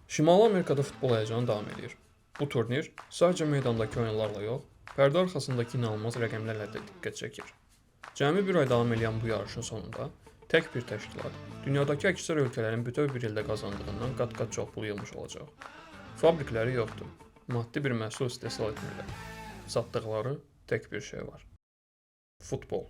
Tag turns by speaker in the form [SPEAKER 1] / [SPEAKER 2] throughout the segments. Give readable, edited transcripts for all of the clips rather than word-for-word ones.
[SPEAKER 1] Şimali Amerikada futbol həyəcanı davam edir. Bu turnir sadəcə meydandakı oyunlarla yox, pərdə arxasındakı inanılmaz rəqəmlərlə də diqqət çəkir. Cəmi bir ay davam edən bu yarışın sonunda tək bir təşkilat dünyadakı əksər ölkələrin bütöv bir ildə qazandığından qat-qat çox pul yığmış olacaq. Fabrikləri yoxdur. Maddi bir məhsul istehsal etmirlər. Satdıqları tək bir şey var. Futbol.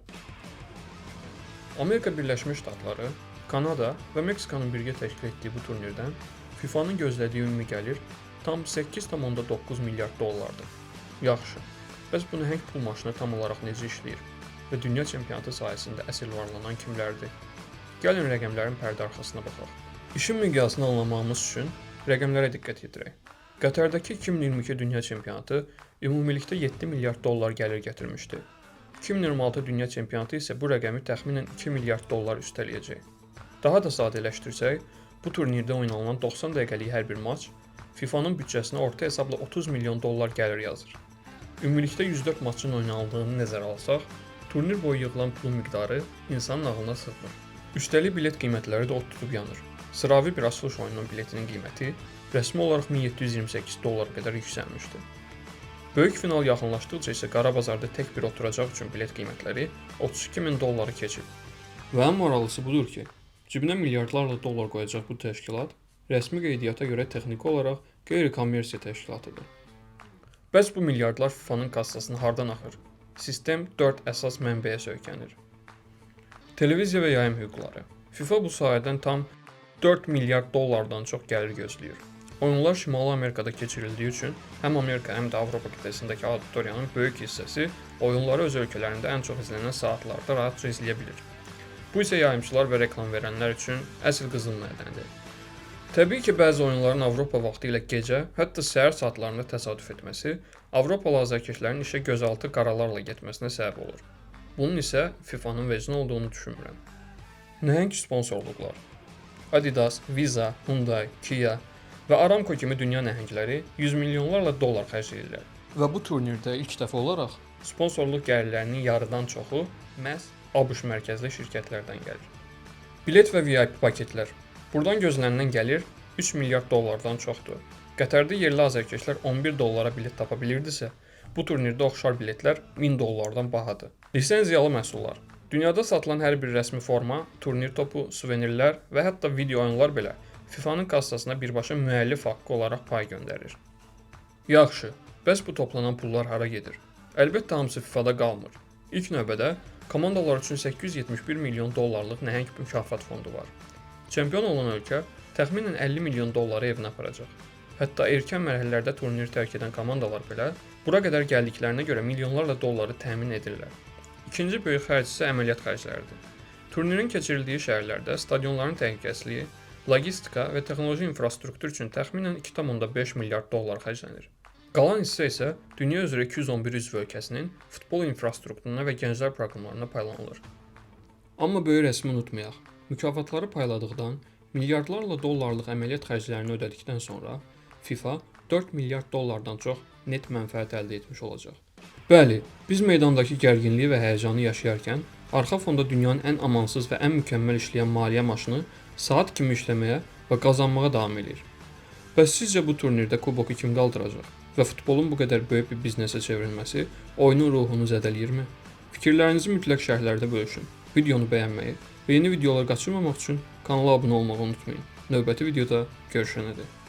[SPEAKER 1] Amerika Birləşmiş Ştatları, Kanada və Meksikanın birgə təşkil etdiyi bu turnirdən FIFA-nın gözlədiyi ümumi gəlir tam 8,9 milyard dollardır. Yaxşı. Bəs bu nəhəng pul maşını tam olaraq necə işləyir və dünya çempionatı sayəsində əsl varlanan kimlərdir? Gəlin rəqəmlərin pərdə arxasına baxaq. İşin miqyasını anlamağımız üçün rəqəmlərə diqqət yetirək. Qətərdəki 2022 dünya çempionatı ümumilikdə 7 milyard dollar gəlir gətirmişdi. 2026 dünya çempionatı isə bu rəqəmi təxminən 2 milyard dollar üstələyəcək. Daha da sadələşdirsək, bu turnirdə oynanılan 90 dəqiqəlik hər bir maç FIFA-nın büdcəsinə orta hesabla 30 milyon dollar gəlir yazır. Ümumilikdə 104 maçın oynanıldığını nəzərə alsaq, turnir boyu yığılan pulun miqdarı insanın ağlına sığmır. Üstəlik bilet qiymətləri də od tutub yanır. Sıravi bir açılış oyununun biletinin qiyməti rəsmi olaraq 1728 dollara qədər yüksəlmişdi. Böyük final yaxınlaşdıqca isə qara bazarda tək bir oturacaq üçün bilet qiymətləri 32 min dolları keçib. Və ən maraqlısı budur ki, cibinə milyardlarla dollar qoyacaq bu təşkilat rəsmi qeydiyyata görə texniki olaraq qeyri-kommersiya təşkilatıdır. Bəs bu milyardlar FIFA-nın kassasına hardan axır? Sistem 4 əsas mənbəyə söykənir. Televiziya və yayım hüquqları. FIFA bu sahədən tam 4 milyard dollardan çox gəlir gözləyir. Oyunlar Şimali Amerikada keçirildiyi üçün həm Amerika, həm də Avropa qitəsindəki auditoriyanın böyük hissəsi oyunları öz ölkələrində ən çox izlənən saatlarda rahatca izləyə bilir. Bu isə yayımçılar və reklam verənlər üçün əsl qızıl mədənidir. Təbii ki, bəzi oyunların Avropa vaxtı ilə gecə, hətta səhər saatlarında təsadüf etməsi Avropalı azarkeşlərin işə gözaltı qaralarla getməsinə səbəb olur. Bunun isə FIFA-nın vecinə olduğunu düşünmürəm. Nəhəng sponsorluqlar. Adidas, Visa, Hyundai, Kia və Aramco kimi dünya nəhəngləri 100 milyonlarla dollar xərcləyirlər. Və bu turnirdə ilk dəfə olaraq sponsorluq gəlirlərinin yarıdan çoxu məhz ABŞ mərkəzli şirkətlərdən gəlir. Bilet və VIP paketlər. Buradan gözlənilən gəlir 3 milyard dollardan çoxdur. Qətərdə yerli azarkeşlər 11 dollara bilet tapa bilirdisə, bu turnirdə oxşar biletlər 1000 dollardan bahadır. Lisenziyalı məhsullar. Dünyada satılan hər bir rəsmi forma, turnir topu, suvenirlər və hətta video oyunlar belə FIFA-nın kassasına birbaşa müəllif haqqı olaraq pay göndərir. Yaxşı, bəs bu toplanan pullar hara gedir? Əlbəttə hamısı FIFA-da qalmır. İlk növbədə komandalar üçün 871 milyon dollarlıq nəhəng mükafat fondu var. Çempion olan ölkə təxminən 50 milyon dolları evinə aparacaq. Hətta erkən mərhələlərdə turniri tərk edən komandalar belə bura qədər gəldiklərinə görə milyonlarla dolları təmin edirlər. İkinci böyük xərc isə əməliyyat xərcləridir. Turnirin keçirildiyi şəhərlərdə stadionların təhlükəsizliyi, logistika və texnoloji infrastruktur üçün təxminən 2,5 milyard dollar xərclənir. Qalan hissə isə dünya üzrə 211 üzv ölkəsinin futbol infrastrukturuna və gənclər proqramlarına paylanılır. Amma böyük rəsmi unutmayaq. Mükafatları payladıqdan, milyardlarla dollarlıq əməliyyat xərclərini ödədikdən sonra FIFA 4 milyard dollardan çox net mənfəət əldə etmiş olacaq. Bəli, biz meydandakı gərginliyi və həyəcanı yaşayarkən, arxa fonda dünyanın ən amansız və ən mükəmməl işləyən maliyyə maşını saat kimi işləməyə və qazanmağa davam eləyir. Bəs sizcə bu turnirdə kuboku kim qaldıracaq? Və futbolun bu qədər böyük bir biznesə çevrilməsi oyunun ruhunu zədələyirmi? Fikirlərinizi mütləq şərhlərdə bölüşün. Videonu bəyənməyi və yeni videoları qaçırmamaq üçün kanala abunə olmağı unutmayın. Növbəti videoda görüşənədək.